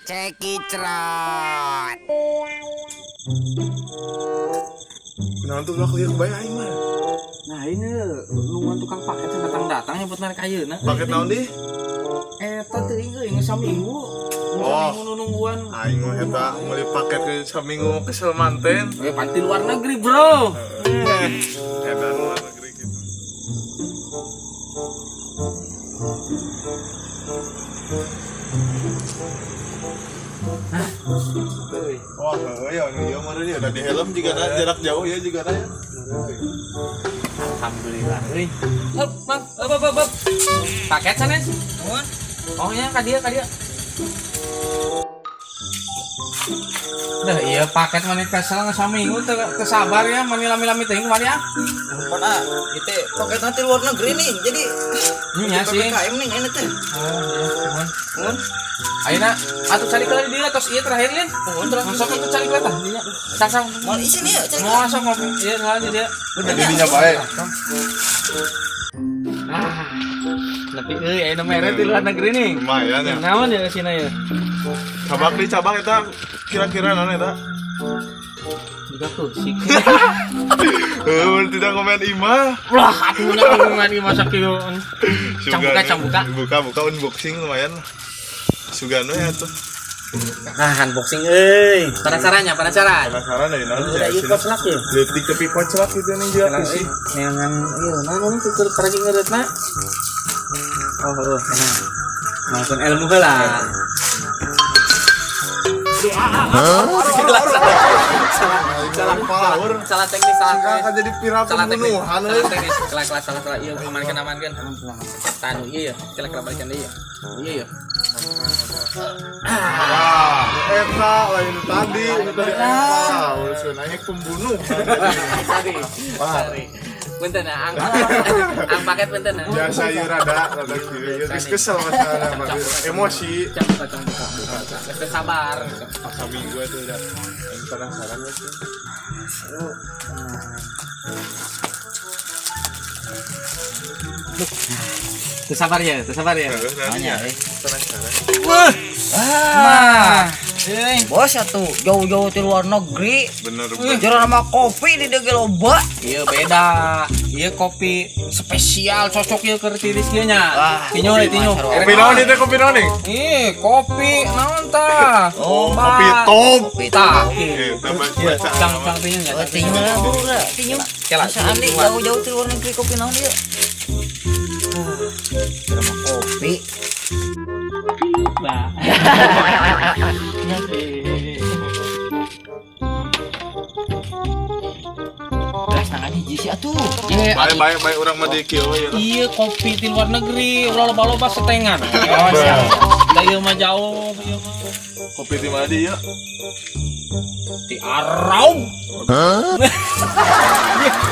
Cekicrot. Nah, tuh lah kuliah kebayang aing mah. Nah, ini nungguan tukang paket yang datang-datang nyebut merek ayeuna. Paket naon dih? Eta teuing euy geus saminggu. Oh, saminggu nungguan. Aing mah eta meuli paket ke saminggu kesel manten. Eh, panti luar negeri, Bro. Eta luar negeri gitu. Nah, wah, ya ieu mah dia udah di helm juga ada jarak jauh ya juga ada ya. Alhamdulillah euy. Heup, Mang. Heup, heup, heup. Paket sanes? Nuhun. Oh nya ka dieu, ka dieu. Dah iya paket maneh kesel saminggu teu sabar ya maneh lami-lami teuing kumaha ya. Nuhun ah, ieu teh paket nanti luar negeri nih. Jadi nya sih. PPKM nih ini teh. Oh iya, nuhun. Nuhun. Ayeuna atuh cari keula di dieu tos ieu terakhir lin. Nuhun terus sok atuh cari keula tah dinya. Sang-sang. Moal isin ieu cari. Moal sok ngopi. Ieu salah di dieu. Udah dinya bae. Ah. Tapi euy ayeuna mere di luar negeri nih. Lumayan ya. Naon ya sina ya? Cabak di cabak eta kira-kira naon eta? Juga kusik. Heuh, tidak komen imah. Wah, atuh nya ngomongan imah sakieu. Cang buka. Buka unboxing lumayan. Sugano ya tuh. Nah, unboxing euy. Penasaran ya, penasaran. Penasaran dari naon ya. Ieu koclak ya. Leutik tepi koclak gitu nih juga sih. Neangan ieu naon ini tutur paragi ngeureutna. Oh, enak. Maupun ilmu heula. Salah teknis, salah jadi viral pembunuhan. Salah teknis, salah ieu amankeun. Tanu ieu ya, kela balikan deui ya. Iya ya. Ah, eta lain tadi, eta urusan aing pembunuh. Sorry. Punten ang paket punten. Biasa ieu rada kieu geus kesel masalah emosi. Cang buka. Geus sabar. Saminggu itu udah aing penasaran gitu. Tuh sabar ya, tuh sabar ya. Nanya, penasaran. Wah. Mah. Bos atuh jauh-jauh di luar negeri. Bener. Jarang sama kopi di dege loba. Iya beda. Iya kopi spesial cocok ieu keur tiris kieu nya. Tinyo tinyo. Kopi naon ieu teh kopi naon nih? Ih, kopi naon tah? Oh, kopi top. Tah. Cang tinyo nya. Tinyo lah, tinyo. Andi jauh-jauh di luar negeri kopi naon ieu? Sama kopi. Nah. Belas tangan hiji sih atuh. Bae urang mah di kieu we. Iya kopi di luar negeri ulah loba-loba setengan. Oh, siap. Da ieu mah jauh ieu mah. Kopi di mana ieu? Di Arab. Hah?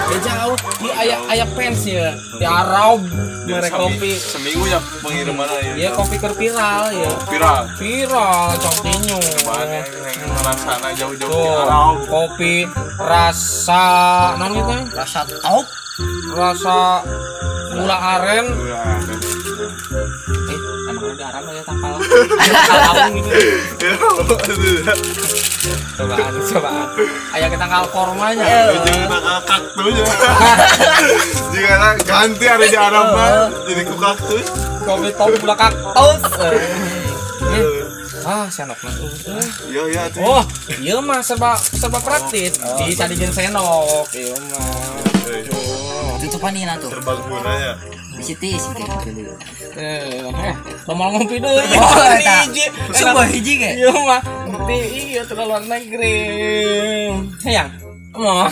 Ya jauh, di aya fans ya. Di Arab merek kopi. Seminggu ya pengiriman ya. Iya kopi keur viral ya. Viral. Viral coktinyo. Rasana jauh-jauh di Arab. Kopi rasa naon gitu? Rasa top. Rasa gula aren. Gula aren. Emang di Arab ya tangkal. Tangkal gitu. Cobaan. Aya kita tangkal kormanya. Jangan tangkal kaktus. Jika ganti hari di Arab mah jadi ku kaktus. Kopi top gula kaktus. Ah, sendok mah. Iya, iya tuh. Oh, ieu mah serba praktis. Bisa dijieun sendok ieu mah. Tutupan ieu tuh. Serba guna ya. Siti. Mau ngopi deui. Oh, eta. Sebuah hiji ge. Ieu mah di ieu teh luar negeri. Hayang. Mau.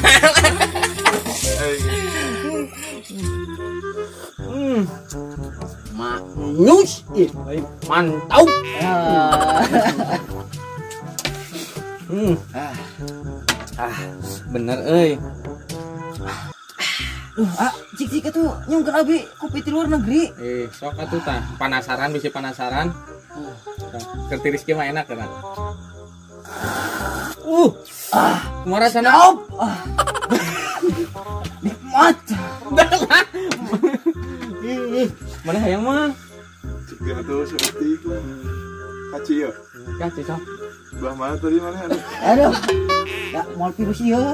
Maknyus, ih, mantap. Ah, bener euy. Cik atuh nyungkeun abi kopi ti luar negeri. Sok atuh tah, penasaran bisi penasaran. Keur tiris kieu mah enak kan. Kumaha rasana? Nikmat. Mana hayang mah? Cik atuh seperti lah. Kaci ya. Kaci sok. Belah mana tadi mana? Aduh. Ya moal virus ieu.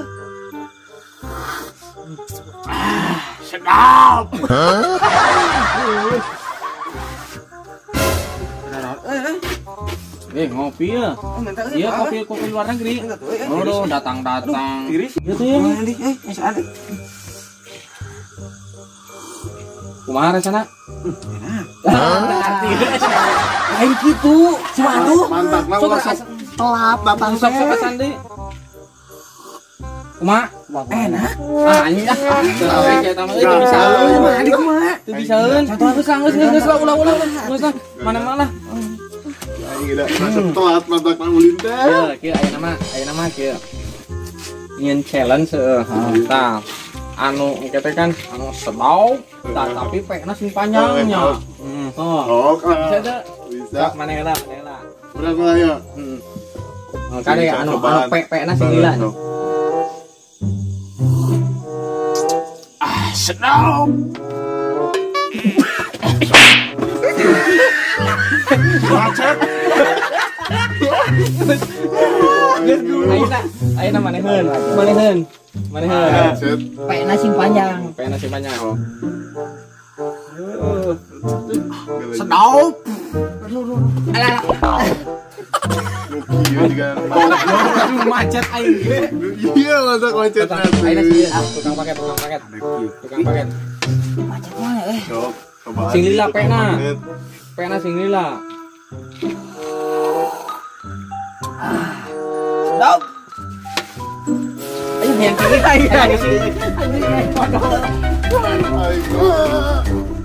Ah, sedap. Ngopi ya. Iya, kopi luar negeri. Oh, datang-datang. Gitu ya. Kumaha rencana? Enak. Lain kitu, suatu. Mantap lah ulah sok telap datang sok sok sandi. Kumaha? Enak. Ah, anjing ah. Teu bisa. Kumaha? Teu bisaeun. Geus geus ulah ulah. Geus lah. Mana-mana lah. Aing geus masuk telat mantap ulin teh. Kieu kieu aya nama kieu. Nyeun challenge heuh. Tah. Anu engke teh kan anu sedau, tah tapi pekna sing panjangnya. Oh, bisa teu? Bisa. Maneh heula, maneh heula. Urang lah ya. Heeh. Kade anu pek-pekna sing lila. Ah, sedap. Macet. Ayeuna, ayeuna maneheun, maneheun. Maneheun. Pekna sing panjang. Pekna sing panjang. Sedap. Alah. Kieu juga macet aing ge. Iya, masa macet. Ayeuna sih tukang paket, tukang paket. Tukang paket. Macet mana euy? Sok, cobaan. Sing lila pekna. Pekna sing lila. Sedap. Ayo yang kiri ayo. Anjing. Aing.